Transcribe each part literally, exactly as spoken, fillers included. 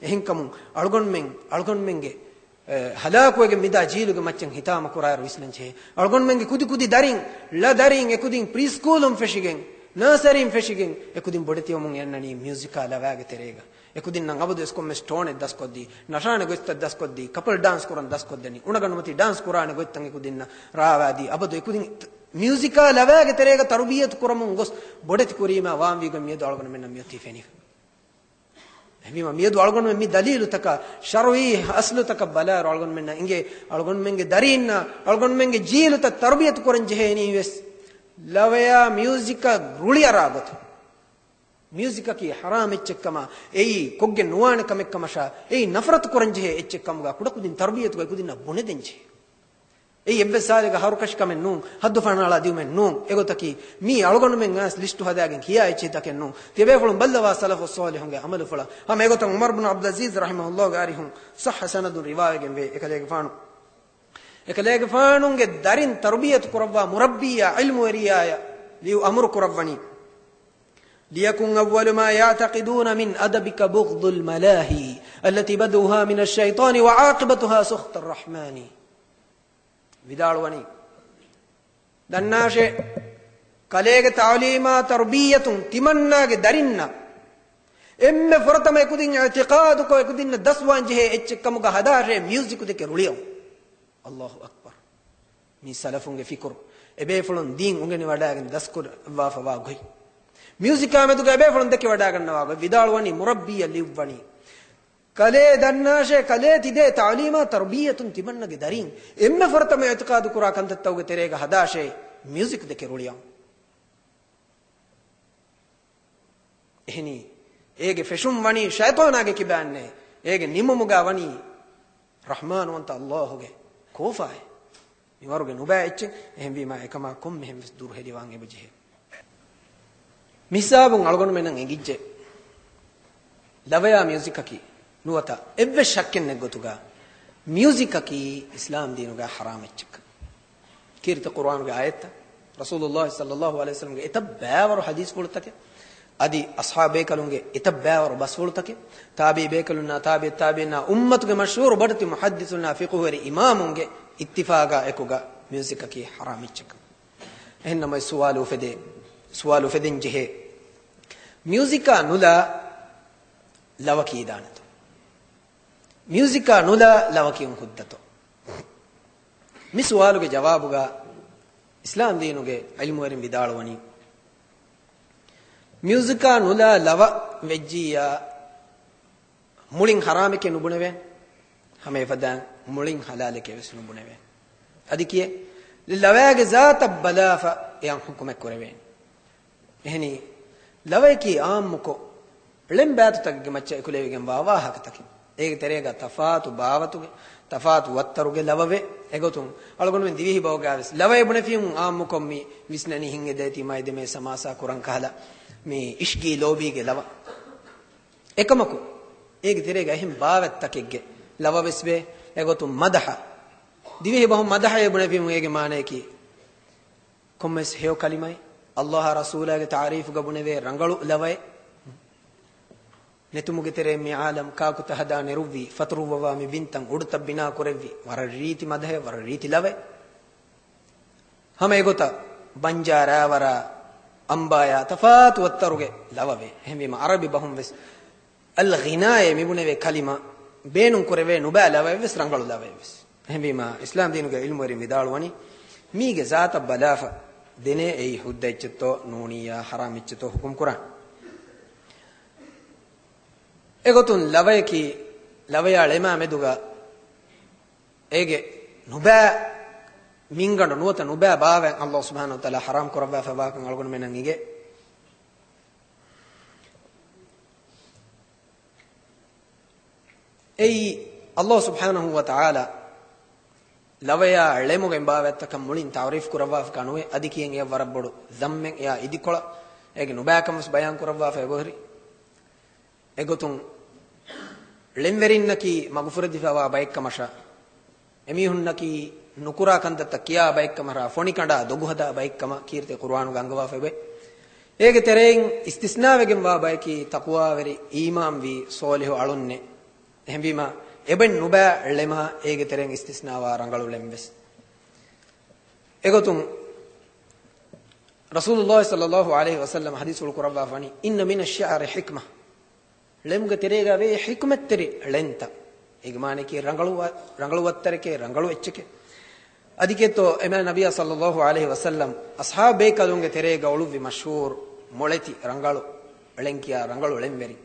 އެހެންކަމުން އަޅުގަނޑުމެން، އަޅުގަނޑުމެންގެ، އެ، ހަލާކުވެގެން މިދާ ޖީލުގެ މައްޗަށް ހިތާމަކުރާއިރު ވިސްނަންޖެހޭ. އަޅުގަނޑުމެންގެ ކުދި ކުދި ދަރިން، ޅަ ދަރިން އެކުދިން ޕްރީ ސްކޫލުން ފެށިގެން، ނާސަރީން ފެށިގެން އެކުދިން ބޮޑެތިވަމުން އެންނަނީ މިއުޒިކާ ލަވައިގެ ތެރޭގަ. އެކުދިންނަށް އަބަދު އެސްކޮންމެސް ޓޯނެއް ދަސްކޮށްދީ، ނަށާނެ ގޮތްތައް ދަސްކޮށްދީ، ކަޕަލް ޑާންސް ކުރަން ދަސްކޮށްދެނީ، އުނަގަނޑުމަތީ ޑާންސް ކުރާނެ ގޮތްތައް އެކުދިންނަށް ރާވާދީ، އަބަދު އެކުދިން މިއުޒިކާ ލަވައިގެ ތެރޭގަ ތަރުބިއްޔަތު ކުރަމުން ގޮސް ބޮޑެތި ކުރީމާ ވާންވީގޮތް މިއަދު އަޅުގަނޑުމެންނަށް މިއޮތީ ފެނިފަ. އެހެންވީމަ މިއަދު އަޅުގަނޑުމެން މި ދަލީލުތަކާ، ޝަރުޢީ އަސްލުތަކަށް ބަލާއިރު އަޅުގަނޑުމެންނަށް އިނގޭ، އަޅުގަނޑުމެންގެ ދަރީންނާ، އަޅުގަނޑުމެންގެ ޖީލުތައް ތަރުބިޔަތު ކުރަން ޖެހޭނީ ވެސް ލަވަޔާ މިއުޒިކަށް ރުޅިއަރާ ގޮތުން. މިއުޒިކަކީ ޙަރާމް އެއްޗެއްކަމާ، އެއީ ކޮށްގެން ނުވާނެ ކަމެއްކަމަށާ، އެއީ ނަފްރަތު ކުރަން ޖެހޭ އެއްޗެއްކަމުގާ ކުޑަކުދިން ތަރުބިޔަތުގައި ކުދިންނަށް ބުނެދޭން ޖެހޭ. އެއީ އެއްވެސް ސާލެއްގަ ހަރުކަށިކަމެއް ނޫން، ހައްދު ފަނާޅާ ދިއުމެއް ނޫން. އެގޮތަކީ މީ އަޅުގަނޑުމެން އައިސް ލިސްޓު ހަދާގެން ކިޔާ އެއްޗެހިތަކެއް ނޫން. ތިޔަބޭފުޅުން ބައްލަވާ ސަލަފު ޞާލިޙުންގެ ޢަމަލުފުޅަށް. ހަމަ އެގޮތަށް ޢުމަރު ބުނު ޢަބްދުލް ޢަޒީޒް ރަޙިމަހުﷲގެ އަރިހުން ޞައްޙަ ސަނަދުން ރިވާވެގެންވޭ. އެކަލޭގެފާނު، އެކަލޭގެފާނުގެ ދަރިން ތަރުބިޔަތު ކުރައްވާ މުރައްބީއާ ޢިލްމުވެރިޔާޔަށް ލިޔު އަމުރު ކުރައްވަނީ. ليكن أول ما يعتقدون من أدبك بغض الملاهي التي بدؤها من الشيطان وعاقبتها سخط الرحمن. ވިދާޅުވަނީ، ދަންނާށޭ، ކަލޭގެ ތަޢުލީމާ ތަރުބިއްޔަތުން ތިމަންނާގެ ދަރިންނަށް އެންމެ ފުރަތަމަ އެކުދިން އިޢްތިޤާދުކޮށް އެކުދިންނަށް ދަސްވާން ޖެހޭ އެއްޗެއް ކަމުގަ ހަދާށޭ މިއުޒިކު ދެކެ ރުޅިއައުން. އައްލާހު އަކްބަރު. މީ ސަލަފުންގެ ފިކުރު. އެބޭފުޅުން ދީން އުނގެނިވަޑައިގެން ދަސްކުރައްވާފަވާ ގޮތް. މިއުޒިކާ މެދުގަ އެބޭފުޅުން ދެކެވަޑައިގަންނަވާ ގޮތް. ވިދާޅުވަނީ މުރައްބީއަށް ލިޔުއްވަނީ. ކަލޭ ދަންނާށޭ، ކަލޭ ތިދޭ ތަޢުލީމާ ތަރުބިއްޔަތުން ތިމަންނަގެ ދަރީން އެންމެ ފުރަތަމަ އިޢްތިޤާދު ކުރާ ކަންތައްތަކުގެ ތެރޭގަ ހަދާށޭ މިއުޒިކް ދެކެ ރުޅިއައުން. އެހެނީ، އޭގެ ފެށުން ވަނީ ޝައިޠާނާގެ ކިބައިންނޭ. އޭގެ ނިމުމުގަ ވަނީ ރަޙްމާންވަންތަ އައްލާހުގެ ކޯފާއެއް. މިވަރުގެ ނުބައި އެއްޗެއް. އެހެންވީމާ، އެކަމާ ކޮންމެހެން ވެސް ދުރުހެލިވާން އެބަޖެހޭ. މިހިސާބުން އަޅުގަނޑުމެންނަށް އެނގިއްޖެ، ލަވަޔާ މިއުޒިކަކީ ނުވަތަ އެއްވެސް ޝައްކެއް ނެތް ގޮތުގަ މިއުޒިކަކީ އިސްލާމް ދީނުގަ ޙަރާމް އެއްޗެއްކަން. ކީރިތި ޤުރުއާނުގެ އާޔަތްތައް، ރަސޫލުﷲ ޞައްލަﷲު ޢަލައިހި ވަސައްލަމްގެ އެތައް ބައިވަރު ޙަދީޘްފުޅުތަކެއް، އަދި އަޞްޙާބޭކަލުންގެ އެތައް ބައިވަރު ބަސްފުޅުތަކެއް، ތާބިޢީ ބޭކަލުންނާ، ތާބިޢު ތާބިޢީންނާ، އުއްމަތުގެ މަޝްހޫރު ބޮޑެތި މުޙައްދިޘުންނާ، ފިޤުހުވެރި އިމާމުންގެ އިއްތިފާޤާ އެކުގަ މިއުޒިކަކީ ޙަރާމް އެއްޗެއްކަން. އެހެންނަމަވެސް ސުވާލު އުފެދޭ، ސުވާލު އުފެދެން ޖެހޭ، މިއުޒިކާ ނުލާ ލަވަ ކީދާނެތޯ؟ މިއުޒިކާ ނުލާ ލަވަ ކިޔުން ހުއްދަތޯ؟ މި ސުވާލުގެ ޖަވާބުގަ އިސްލާމް ދީނުގެ ޢިލްމުވެރިން ވިދާޅުވަނީ، މިއުޒިކާ ނުލާ ލަވަ ވެއްޖިއްޔާ، މުޅިން ޙަރާމެކޭ ނުބުނެވޭނެ. ހަމަ އެފަދައިން މުޅިން ޙަލާލެކޭ ވެސް ނުބުނެވޭނެ. އަދި ކިޔޭ، ލަވައިގެ ޒާތަށް ބަލާފަ އެއަށް ޙުކުމެއް ކުރެވޭނެ. އެހެނީ، ލަވަޔަކީ ޢާއްމުކޮށް، ޅެން ބާތުތަކެއްގެ މައްޗަށް އެކުލެވިގެންވާ ވާހަކަތަކެއް. އޭގެ ތެރޭގަ ތަފާތު ބާވަތުގެ، ތަފާތު ވައްތަރުގެ ލަވަވޭ. އެގޮތުން، އަޅުގަނޑުމެން ދިވެހި ބަހުގައި ވެސް ލަވައެއް ބުނެފީމު ޢާއްމުކޮށް މި ވިސްނަނީ ހިނގެދޭތީ މައިދެމޭ ސަމާސާ ކުރަން ކަހަލަ، މި އިޝްގީ ލޯބީގެ ލަވަ. އެކަމަކު، އޭގެ ތެރޭގަ އެހެން ބާވަތްތަކެއްގެ ލަވަ ވެސް ވޭ. އެގޮތުން މަދަޙަ. ދިވެހި ބަހުން މަދަޙައޭ ބުނެފީމު އޭގެ މާނަޔަކީ، ކޮންމެސް ހެޔޮ ކަލިމައެއް، އައްލާހާ ރަސޫލާގެ ތަޢުރީފުގަ ބުނެވޭ ރަނގަޅު ލަވައެއް. ނެތުމުގެ ތެރެއިން މި ޢާލަމް ކާކުތަ ހަދާ ނެރުއްވީ، ފަތުރުއްވަވާ މި ބިންތައް އުޑުތައް ބިނާ ކުރެއްވި، ވަރަށް ރީތި މަދަޙެއް، ވަރަށް ރީތި ލަވައެއް. ހަމަ އެގޮތަށް ބަންޖާ ރާވަރާ އަނބާޔާ ތަފާތު ވައްތަރުގެ ލަވަވޭ. އެހެންވީމަ ޢަރަބި ބަހުން ވެސް އަލްޣިނާއޭ މިބުނެވޭ ކަލިމަ ބޭނުން ކުރެވޭ ނުބައި ލަވައެއް ވެސް ރަނގަޅު ލަވައެއް ވެސް. އެހެންވީމަ، އިސްލާމް ދީނުގެ ޢިލްމުވެރިން ވިދާޅުވަނީ، މީގެ ޒާތަށް ބަލާފަ ދެނޭ އެއީ ހުއްދަ އެއްޗެއްތޯ ނޫނިއްޔާ ޙަރާމް އެއްޗެއްތޯ ޙުކުމް ކުރާނެ. އެގޮތުން ލަވަޔަކީ، ޅެމާ މެދުގަ އޭގެ ނުބައި މިންގަނޑު ނުވަތަ ނުބައި ބާވަތް އައްލާހު ސުބްޙާނަހޫ ވަތަޢާލާ ޙަރާމް ކުރައްވާފައިވާކަން އަޅުގަނޑުމެންނަށް އިނގޭ. އެއީ، އައްލާހު ސުބްޙާނަހޫ ވަތަޢާލާ ލަވަޔާ ޅެމުގެ ބާވަތްތަކަށް މުޅިން ތަޢުރީފު ކުރައްވާފަކާ ނުވޭ، އަދި ކިޔެން އެއަށް ވަރަށް ބޮޑު ޛައްމެއް، އެއާ އިދިކޮޅަށް އޭގެ ނުބައިކަން ވެސް ބަޔާން ކުރައްވާފަ އެބަހުރި. އެގޮތުން، ޅެންވެރިންނަކީ މަގުފުރެދިފައިވާ ބައެއްކަމަށާ، އެމީހުންނަކީ ނުކުރާ ކަންތައްތައް ކިޔާ ބައެއްކަމަށާ، ފޮނިކަނޑާ ދޮގުހަދާ ބައެއްކަމަށް ކީރިތި ޤުރުއާނުގަ އަންގަވާފައިވޭ. އޭގެ ތެރެއިން އިސްތިސްނާވެގެންވާ ބަޔަކީ ތަޤްވާވެރި އީމާންވީ ޞާލިޙު އަޅުންނޭ. އެހެންވީމާ، އެބައިން ނުބައި ޅެމާ، އޭގެ ތެރެއިން އިސްތިސްނާވާ ރަނގަޅު ޅެން ވެސް. އެގޮތުން، ރަސޫލުﷲ ޞައްލަﷲ ޢަލައިހި ވަސައްލަމަ ޙަދީޘްފުޅު ކުރައްވާފަވަނީ، "إن من الشعر حكمة." ޅެމުގެ ތެރޭގަ ވޭ ޙިކްމަތްތެރި ޅެންތައް. އޭގެ މާނައަކީ ރަނގަޅު ވަ-، ރަނގަޅު ވައްތަރެކޭ، ރަނގަޅު އެއްޗެކޭ. އަދި ކީއްތޯ އެމާ ނަބިއްޔާ ޞައްލަﷲ ޢަލައިހި ވަސައްލަމަ އަޞްޙާބު ބޭކަލުންގެ ތެރޭގަ އުޅުއްވި މަޝްހޫރު މޮޅެތި ރަނގަޅު ޅެން ކިޔާ ރަނގަޅު ޅެންވެރި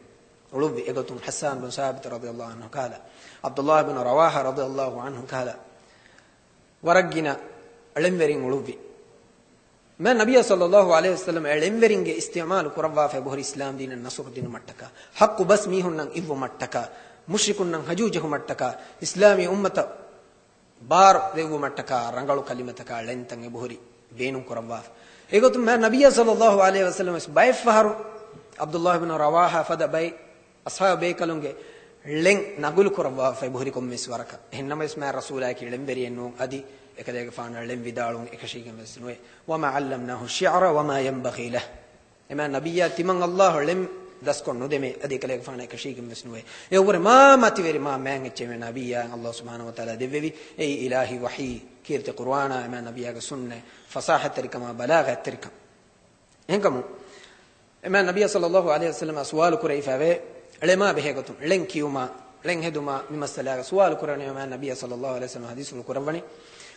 އުޅުއްވި. އެގޮތުން ޙައްސާން ބިން ސާބިތު ރަޟިޔަﷲ ޢަންހު ކަހަލަ، ޢަބްދުﷲ ބިން ރަވާޙާ ރަޟިޔަﷲ ޢަންހު ކަހަލަ، ވަރަށް ގިނަ ޅެންވެރިން އުޅުއްވި. މާ ނަބިއްޔާ ޞައްލަﷲ ޢަލައިހި ވަސައްލަމަ އެ ޅެންވެރިންގެ އިސްތިޢުމާލު ކުރައްވާފައި ބުހުރި އިސްލާމް ދީނަށް ނަޞްރު ދިނުމަށްޓަކާ، ޙައްޤު ބަސް މީހުންނަށް އިއްވުމަށްޓަކާ، މުޝްރިކުންނަށް ހަޖޫ ޖެހުމަށްޓަކާ، އިސްލާމީ އުއްމަތަށް ބާރު ދެއްވުމަށްޓަކާ، ރަނގަޅު ކަލިމަތަކާ ޅެންތައް އެ ބުހުރި ބޭނުން ކުރައްވާފަ. އެގޮތުން މާ ނަބިއްޔާ ޞައްލަﷲ ޢަލައިހި ވަސައްލަމަ ވެސް ބައެއްފަހަރު ޢަބްދުﷲ ބިން ރަވާޙާ ފަދަ ބައެއް އަޞްޙާބު ބޭކަލުންގެ ޅެން ނަގުލު ކުރައްވާފައި ބުހުރި ކޮންމެސް ވަރަކަށް. އެހެން ނަމަވެސް މާ ރަސޫލާއަކީ ޅެންވެރިއެއް ނޫން، އަދި އެކަލޭގެފާނަށް ޅެން ވިދާޅުވުން އެކަށީގެން ވެސް ނުވޭ. "وما علمناه الشعر وما ينبغي له." އެމާ ނަބިއްޔާ ތިމަން ﷲ ޅެން ދަސްކޮށް ނުދެމޭ، އަދި އެކަލޭގެފާނަށް އެކަށީގެން ވެސް ނުވޭ. އެއަށްވުރެ މާ މަތިވެރި މާ މާތް އެއްޗެއް އެމާ ނަބިއްޔާއަށް ﷲ ސުބްޙާނަހޫ ވަތަޢާލާ ދެއްވެވި. އެއީ އިލާހީ ވަޙީ، ކީރިތި ޤުރުއާނާ، އެމާ ނަބިއްޔާގެ ސުންނަތް، ފަޞާޙަތްތެރިކަމާ، ބަލާޣަތްތެރިކަން. އެހެންކަމުން، އެމާ ނަބިއްޔާ ޞައްލަﷲ ޢަލައިހި ވަސައްލަމަ ސުވާލު ކުރެވިފައިވޭ، ޅެމާ ބެހޭގޮތުން، ޅެން ކިޔުމާ، ޅެން ހެދުމާ، މި މައްސަލާގަ ސުވާލު ކުރަނީ އެމާ ނަބިއްޔާ ޞައްލަﷲ ޢަލައިހި ވަސައްލަމަ ޙަދީޘްފުޅު ކުރައްވަނީ،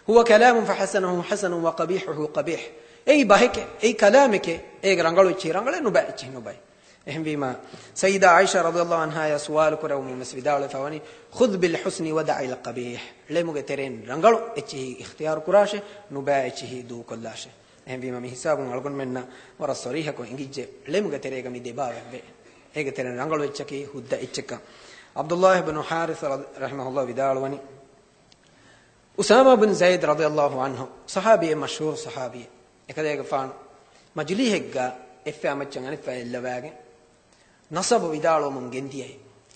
"هو كلام فحسنه حسن وقبيحه قبيح." އެއީ ބަހެކޭ، އެއީ ކަލާމެކޭ، އޭގެ ރަނގަޅު އެއްޗެހި ރަނގަޅޭ، ނުބައި އެއްޗެހި ނުބައި. އެހެންވީމާ، ސައްޔިދާ ޢާއިޝާ ރަޟިޔަﷲ ޢަންހާޔާ ސުވާލު ކުރެވުމުން ވެސް ވިދާޅުވެފަވަނީ، "خذ بالحسن ودع القبيح." ޅެމުގެ ތެރެއިން ރަނގަޅު އެއްޗެހި އިޚްތިޔާރު ކުރާށޭ، ނުބައި އެއްޗެހި ދޫކޮށްލާށޭ. އެހެންވީމަ، މި ހިސާބުން އަޅުގަނޑުމެންނަށް ވަރަށް ޞަރީޙަކޮށް އެނގިއްޖެ، ޅެމުގެ ތެރޭގަ މި ދެބާވަތްވޭ. އޭގެ ތެރެއިން ރަނގަޅު އެއްޗަކީ ހުއްދަ އެއްޗެއްކަން. ޢަބްދުﷲ ބިން ޙާރިޘް ރަ-، ރަޙިމަހުﷲ ވިދާޅުވަނީ، އުސާމާ ބިން ޒައިދް ރަޟިޔަﷲ ޢަންހު، ޞަޙާބީއެއް، މަޝްހޫރު ޞަޙާބީއެއް. އެކަލޭގެފާނު މަޖިލީހެއްގަ އެއްފައި މައްޗަށް އަނެއްފައި އެއްލަވާގެން، ނަޞަބު ވިދާޅުވަމުން ގެންދިޔައީ.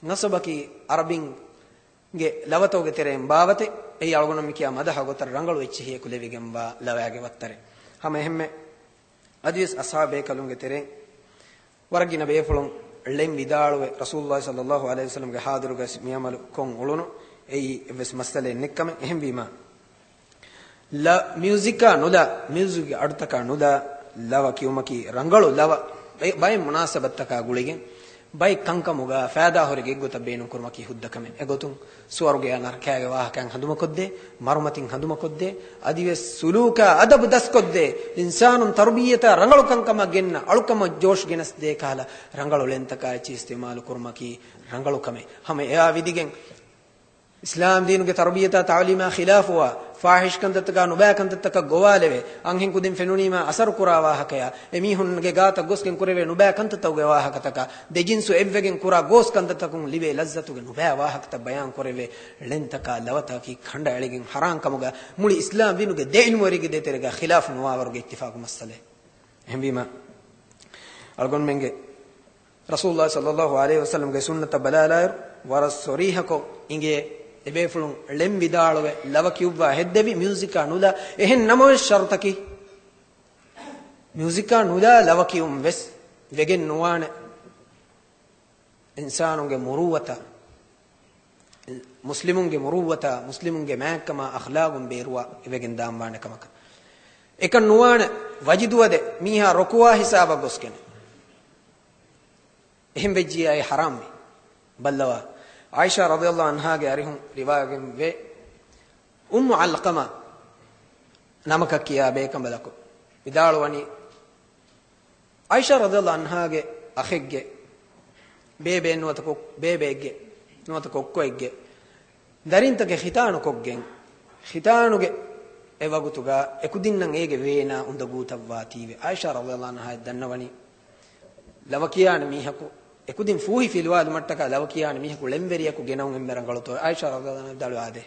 ނަޞަބަކީ ޢަރަބިން ގެ ލަވަތަކުގެ ތެރެއިން ބާވަތެއް. އެއީ އަޅުގަނޑު މި ކިޔާ މަދަޙަ ގޮތަށް ރަނގަޅު އެއްޗެހިއެކު ލެވިގެންވާ ލަވައިގެ ވައްތަރެއް. ހަމަ އެހެންމެ، އަދިވެސް އަޞްޙާބު ބޭކަލުންގެ ތެރެއިން ވަރަށް ގިނަ ބޭފުޅުން ޅެން ވިދާޅުވެ، ރަސޫލުﷲ ޞައްލަﷲ ޢަލައިހި ވަސައްލަމްގެ ޙާޟިރުގައި މި ޢަމަލު ކޮށް އުޅުނު. އެއީ އެއްވެސް މައްސަލައެއް ނެތްކަމެއް. އެހެންވީމާ، ލަ-، މިއުޒިކާ ނުލާ، މިއުޒިކްގެ އަޑުތަކާ ނުލާ، ލަވަ ކިޔުމަކީ ރަނގަޅު ލަވަ، ބައި-، ބައެއް މުނާސަބަތްތަކާ ގުޅިގެން، ބައެއް ކަންކަމުގަ ފައިދާހުރި ގޮތްގޮތަށް ބޭނުންކުރުމަކީ ހުއްދަ ކަމެއް. އެގޮތުން ސުވަރުގެއާ ނަރަކައިގެ ވާހަކައިން ހަނދުމަކޮށްދޭ، މަރުމަތިން ހަނދުމަކޮށްދޭ، އަދިވެސް ސުލޫކާ އަދަބު ދަސްކޮށްދޭ، އިންސާނުން ތަރުބިއްޔަތާ ރަނގަޅު ކަންކަމަށް ގެންނަ، އަޅުކަމަށް ޖޯޝް ގެނެސްދޭ ކަހަލަ، ރަނގަޅު ޅެންތަކާ އެއްޗެހި އިސްތިޢުމާލު ކުރުމަކީ ރަނގަޅު ކަމެއް. ހަމަ އެއާ ވިދިގެން، އިސްލާމް ދީނުގެ ތަރުބިއްޔަތާ ތަޢުލީމާ ޚިލާފުވާ، ފާޙިޝް ކަންތައްތަކާ ނުބައި ކަންތައްތަކަށް ގޮވާލެވޭ، އަންހެން ކުދިން ފެނުނީމާ އަސަރު ކުރާ ވާހަކަޔާ، އެމީހުންގެ ގާތަށް ގޮސްގެން ކުރެވޭ ނުބައި ކަންތައްތަކުގެ ވާހަކަތަކާ، ދެ ޖިންސު އެއްވެގެން ކުރާ ގޯސް ކަންތައްތަކުން ލިބޭ ލައްޒަތުގެ ނުބައި ވާހަކަތައް ބަޔާން ކުރެވޭ، ޅެންތަކާ ލަވަތަކަކީ ކަނޑައެޅިގެން ޙަރާން ކަމުގަ މުޅި އިސްލާމް ދީނުގެ ދެ ޢިލްމުވެރިންގެ ދޭތެރޭގަ ޚިލާފު ނުވާވަރުގެ އިއްތިފާޤު މައްސަލައެއް. އެހެންވީމަ، އަޅުގަނޑުމެންގެ ރަސޫލުﷲ ޞައްލަﷲ ޢަލައިހި ވަސައްލަމްގެ ސުންނަތަށް ބަލާލާއިރު، ވަރަށް ޞަރީޙަކޮށް އިނގޭ، އެބޭފުޅުން ޅެން ވިދާޅުވެ، ލަވަ ކިޔުއްވާ ހެއްދެވި، މިއުޒިކާ ނުލާ. އެހެން ނަމަވެސް ޝަރުޠަކީ، މިއުޒިކާ ނުލާ ލަވަ ކިޔުން ވެސް ވެގެން ނުވާނެ. އިންސާނުންގެ މުރޫއަތަށް، މުސްލިމުންގެ މުރޫއަތާ، މުސްލިމުންގެ މާތްކަމާ، އަޚްލާގުން ބޭރުވާ ވެގެން ދާންވާނެ ކަމަކަށް. އެކަން ނުވާނެ، ވަޖިދުވަދެ މީހާ ރުކުވާ ހިސާބަށް ގޮސްގެން. އެހެން ވެއްޖިއްޔާ އެ ޙަރާމްވި. ބައްލަވާ، ޢާއިޝާ ރަޟިޔަﷲ ޢަންހާގެ އަރިހުން ރިވާވެގެން ވޭ، އުއްމު ޢަލްޤަމާ ނަމަކަށް ކިޔާ ބޭކަނބަލަކު ވިދާޅުވަނީ، ޢާއިޝާ ރަޟިޔަﷲ ޢަންހާގެ އަޚެއްގެ ބޭބެއެއް ނުވަތަ ކޮ-، ބޭބެއެއްގެ ނުވަތަ ކޮއްކޮއެއްގެ ދަރިންތަކެއް ޚިތާނުކޮށްގެން، ޚިތާނުގެ އެ ވަގުތުގަ އެކުދިންނަށް އޭގެ ވޭނާ އުނދަގޫތައްވާތީވެ. ޢާއިޝާ ރަޟިޔަﷲ ޢަންހާ ދަންނަވަނީ، ލަވަ ކިޔާނެ މީހަކު، އެކުދިން ފޫހި ފިލުވާލުމަށްޓަކާ ލަވަ ކިޔާނެ މީހަކު ޅެންވެރިޔަކު ގެނައުން އެންމެ ރަނގަޅުތޯ؟ ޢާއިޝާ ރަޟިޔަﷲ ޢަންހާ ވިދާޅުވާދޭ.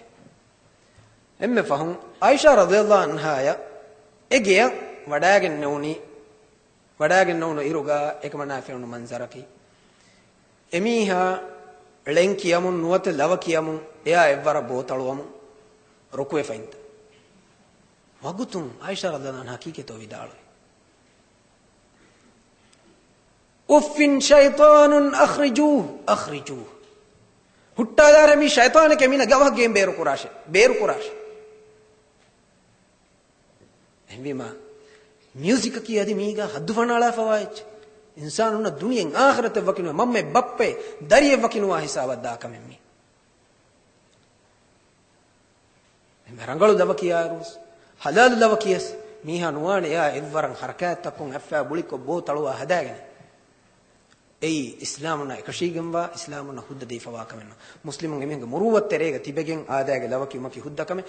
އެންމެ ފަހުން ޢާއިޝާ ރަޟިޔަﷲ ޢަންހާޔަށް އެ ގެޔަށް ވަޑާގެންނެވުނީ، ވަޑާގެންނެވުނު އިރުގަ އެކަމަނާ ފެނުނު މަންޒަރަކީ، އެމީހާ ޅެން ކިޔަމުން ނުވަތަ ލަވަ ކިޔަމުން އެއާ އެއްވަރަށް ބޯތަޅުވަމުން ރުކުވެފައިންތަ. ވަގުތުން ޢާއިޝާ ރަޟިޔަﷲ ޢަންހާ ކީކޭތޯ ވިދާޅުވި؟ "أف شيطان أخرجوه، أخرجوه." ހުއްޓާލާ މީ ޝައިޠާނެކޭ މީނަ ގަވަހަށް ގެއިން ބޭރު ކުރާށޭ، ބޭރު ކުރާށޭ. އެހެންވީމާ، މިއުޒިކަކީ އަދި މީގަ ހައްދު ފަނާޅާފަވާ އެއްޗެއް. އިންސާނުންނަށް ދުނިޔެއިން އާޚިރަތެއް ވަކިނުވާ، މަންމައެއް ބައްޕައެއް ދަރިއެއް ވަކިނުވާ ހިސާބަށް ދާ ކަމެއް މީ. އެންމެ ރަނގަޅު ލަވަކިޔާއިރުވެސް، ހަލާލު ލަވަކިޔަސް، މީހާ ނުވާނެ އެއާ އެއްވަރަށް ހަރަކާތްތައްކޮށް އަތްފައި ބުޅިކޮށް ބޯ ތަޅުވާ ހަދާގެން. އެއީ އިސްލާމުންނަށް އެކަށީގެންވާ، އިސްލާމުންނަށް ހުއްދަ ދީފަވާ ކަމެއް ނޫން. މުސްލިމުން އެމީހުންގެ މުރުއްވަތު ތެރޭގަ ތިބެގެން އާދައިގެ ލަވަކި ވުމަކީ ހުއްދަ ކަމެއް.